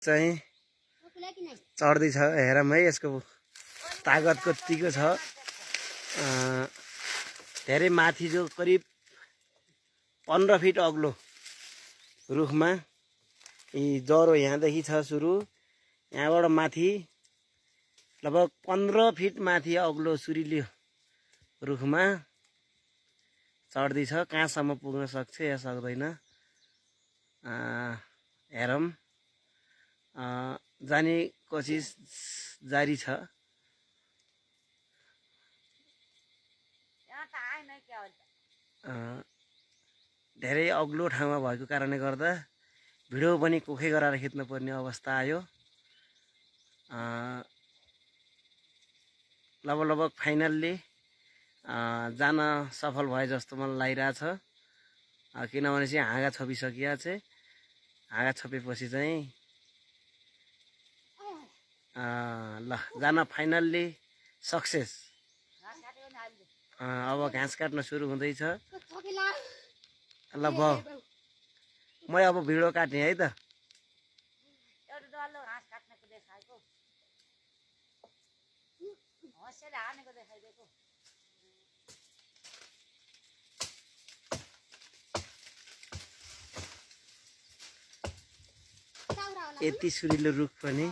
चाहिँ चढ्दै छ। हेरौँ है यसको तागत कतिको छ। धेरै माथि जो करिब 15 फिट अग्लो रुखमा यी जरो यहाँदेखि छ सुरु, यहाँबाट माथि लगभग 15 फिट माथि अग्लो सुरिलो रुखमा चढ्दैछ। कहाँसम्म पुग्न सक्छ या सक्दैन हेरौँ। जाने कोसिस जारी छ। धेरै अग्लो ठाउँमा भएको कारणले गर्दा भिडियो पनि कोखै गराएर खिच्नुपर्ने अवस्था आयो। लगभग फाइनल्ली जान सफल भए जस्तो मलाई लागिरहेछ। किनभने चाहिँ हाँगा छोपिसकिया छ। हाँगा छोपेपछि चाहिँ ल जान फाइनल्ली सक्सेस। अब घाँस काट्न सुरु हुँदैछ। ल भयो, म अब भिडियो काट्ने है त। यति सुरिलो रुख पनि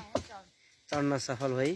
चढ्न सफल भई